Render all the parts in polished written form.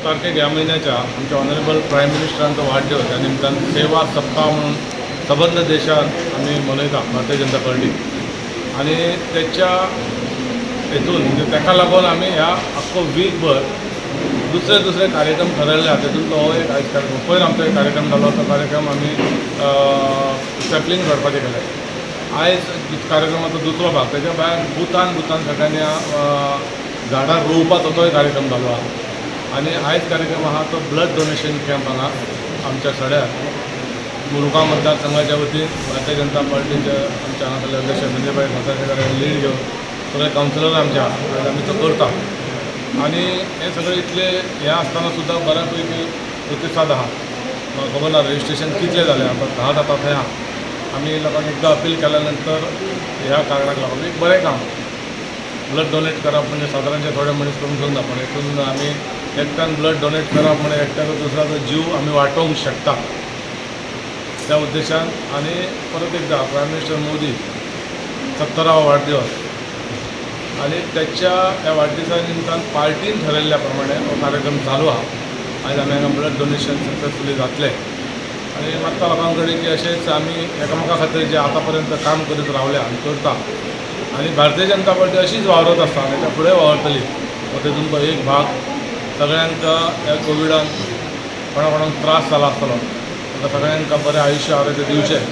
तारखेक ह्या म्हयन्याच्या आमच्या ऑनरेबल प्रायम मिनिस्टरांचो वाडदिवस. त्या निमतान सेवा सप्ताह म्हणून सबंद देशात आमी मनयता भारतीय जनता पार्टी. आनी तेच्या हेतून, म्हणजे ताका लागून आमी ह्या आख्खो वीकभर दुसरे दुसरे कार्यक्रम ठरयले आहा. तेतूंतलो हो एक आयज कार्यक्रम. पयर आमचो एक कार्यक्रम जालो, तो कार्यक्रम आमी सॅपलिंग काडपाचें केलें. आयज कार्यक्रमाचो दुसरो भाग. तेच्या भायर बुथान बुथान सगळ्यांनी झाडां रोवपाचो तोय कार्यक्रम जालो आहा. आनी आयज कार्यक्रम आहा तो ब्लड डोनेशन कॅम्प. हांगा आमच्या सड्यार मुरगांव मतदारसंघाच्या वतीन भारतीय जनता पार्टीचे आमच्या हांगासरले अध्यक्ष संजय भाई सातारकर लीड घेवन सगळे कावन्सिलर आमचे आहा. आयज आमी तो करता आनी हें सगळें इतलें हें आसतना सुद्दां बऱ्या पैकी प्रतिसाद आहा. म्हाका खबर ना रजिस्ट्रेशन कितलें जालें. आतां 10 जाता थंय आहा. आमी लोकांक एकदां अपील केल्या नंतर ह्या कारणाक लागून एक बरें काम. ब्लड डोनेट करप म्हणजे सादारणचे थोडे मनीस करूंक शकना, पण हितून आमी एकट्यान ब्लड डोनेट करप म्हणजे एकट्याचो दुसऱ्याचो जीव आमी वाटोवंक शकता त्या उद्देशान. आनी परत एकदा प्रायम मिनिस्टर मोदी 70वा वाडदिवस आनी त्याच्या ह्या वाडदिसा निमतान पार्टीन ठरयल्ल्या प्रमाणे हो कार्यक्रम चालू आहा. आयज आमी हांगा ब्लड डोनेशन सक्सेसफुली जातलें आनी मागता लोकां कडेन की अशेंच आमी एकामेका खातीर जे आतां पर्यंत काम करीत रावल्या आनी करता आनी भारतीय जनता पार्टी अशीच वावरत आसता आनी तेच्या फुडें वावरतली. हो तेतूंतलो एक भाग. सगळ्यांक ह्या कोविडान कोणा कोणाक त्रास जाला आसतलो, ताका सगळ्यांक बरें आयुश्य आरोग्य दिवचें.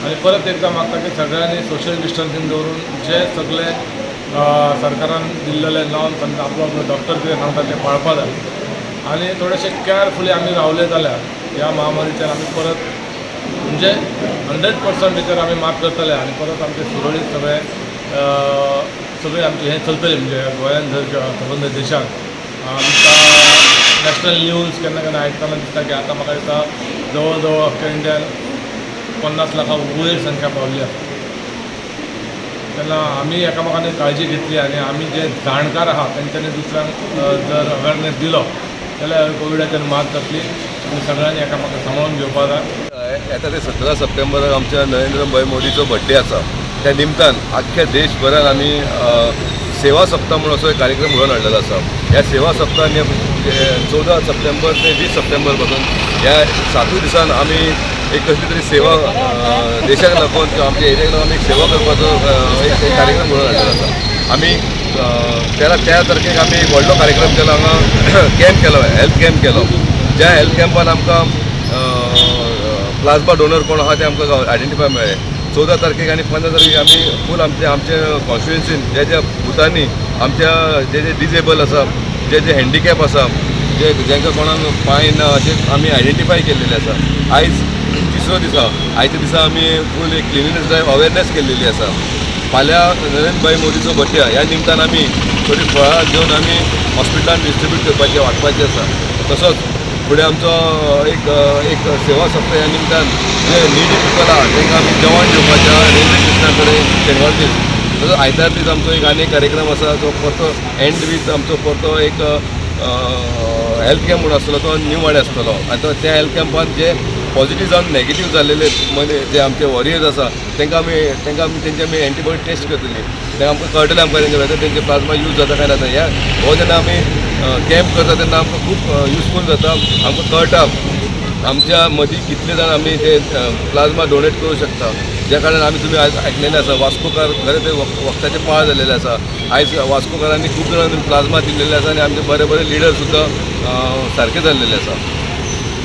आनी परत एकदां मागता की सगळ्यांनी सोशल डिस्टन्सींग दवरून जे सगळे सरकारान दिल्लेले नॉर्म्स आनी आपलो आपलो डॉक्टर कितें सांगता तें पाळपा जाय. आनी थोडेशे केअरफुली आमी रावले जाल्यार ह्या महामारीचेर आमी परत, म्हणजे 100% भितर आमी मात करतले आनी परत आमचें सुरळीत सगळें सगळें आमचें हें चलतलें. म्हणजे गोंयान जर किंवा सबंद देशांत आमकां नॅशनल न्यूज केन्ना केन्ना आयकतना दिसता की आतां म्हाका दिसता जवळ जवळ अख्ख्या इंडियान 50 लाखां वयर संख्या पावल्ली आसा. तेन्ना आमी एकामेकांनी काळजी घेतली आनी आमी जे जाणकार आहा तेंच्यांनी दुसऱ्यांक जर अवेरनेस दिलो जाल्यार कोविडाचेर मात जातली. आनी सगळ्यांनी एकामेकांक सांबाळून घेवपाक जाय. येता ते 17 सप्टेंबराक आमच्या नरेंद्र भाई मोदीचो बड्डे आसा. त्या निमतान आख्ख्या देशभरान आमी सेवा सप्ताह म्हणून असो एक कार्यक्रम घडोवन हाडलेलो आसा. ह्या सेवा सप्ताहान 14 सप्टेंबर ते 20 सप्टेंबर पासून ह्या सातूय दिसान आमी एक कसली तरी सेवा देशाक लागून किंवा आमच्या एरियाक लागून आमी एक सेवा करपाचो एक एक कार्यक्रम घडोवन हाडलेलो आसा. आमी 13 तारखेक आमी एक व्हडलो कार्यक्रम केलो. हांगा कॅम्प केलो, हेल्थ कॅम्प केलो, ज्या हेल्थ कॅम्पान आमकां प्लाझ्मा डोनर कोण आहा ते आमकां आयडेंटिफाय मेळ्ळे. 14 तारखेक आनी 15 तारखेक आमी फूल आमचे आमचे कॉन्स्टिट्युएन्सीन ज्या ज्या बुथांनी आमच्या जे जे डिजेबल आसा, जे जे हँडिकॅप आसा, जे जांकां कोणाक पांय ना, अशे आमी आयडेंटिफाय केल्लेले आसा. आयज तिसरो दिसा. आयच्या दिसा आमी फूल एक क्लिनिनेस ड्रायव्ह अवेरनेस केल्लेली आसा. फाल्यां नरेंद्र भाई मोदीचो बड्डे, ह्या निमतान आमी थोडीं फळां घेवन आमी हॉस्पिटलान डिस्ट्रिब्यूट करपाचें, वांटपाचें आसा. तसोच फुडें आमचो एक एक सेवा सप्ताह ह्या निमतान जे निडी पिपल आहा तांकां आमी जेवण दिवपाचें आहा रेल्वे स्टेशना कडेन शेनवार दीस. तसोच आयतार दीस आमचो एक आनी एक कार्यक्रम आसा, जो परतो एंड वीथ आमचो परतो एक हेल्थ कॅम्प म्हणून आसतलो, तो न्यू वाडे आसतलो. आनी तो त्या हेल्थ कॅम्पान जे पॉझिटीव जावन नेगेटीव जाल्लेले मदीं जे आमचे वॉरियर्स आसा, तांकां आमी तेंचे आमी एंटीबॉडी टेस्ट करतली. तें आमकां कळटलें आमकां तेंचे वेदर तेंचे प्लाझ्मा यूज जाता काय जाता. ह्या हो जेन्ना आमी कॅम्प करता तेन्ना आमकां खूब युजफूल जाता. आमकां कळटा आमच्या मदीं कितले जाण आमी ते प्लाझ्मा डोनेट करूं शकता. ज्या कारणान आमी तुमी आयज आयकलेलें आसा, वास्कोकार खरें ते वखदाचें पाळ जाल्लेलें आसा. आयज वास्कोकारांनी खूब जाणांनी प्लाझ्मा दिल्लेले आसा आनी आमचे बरे बरे लिडर सुद्दां सारके जाल्लेले आसा.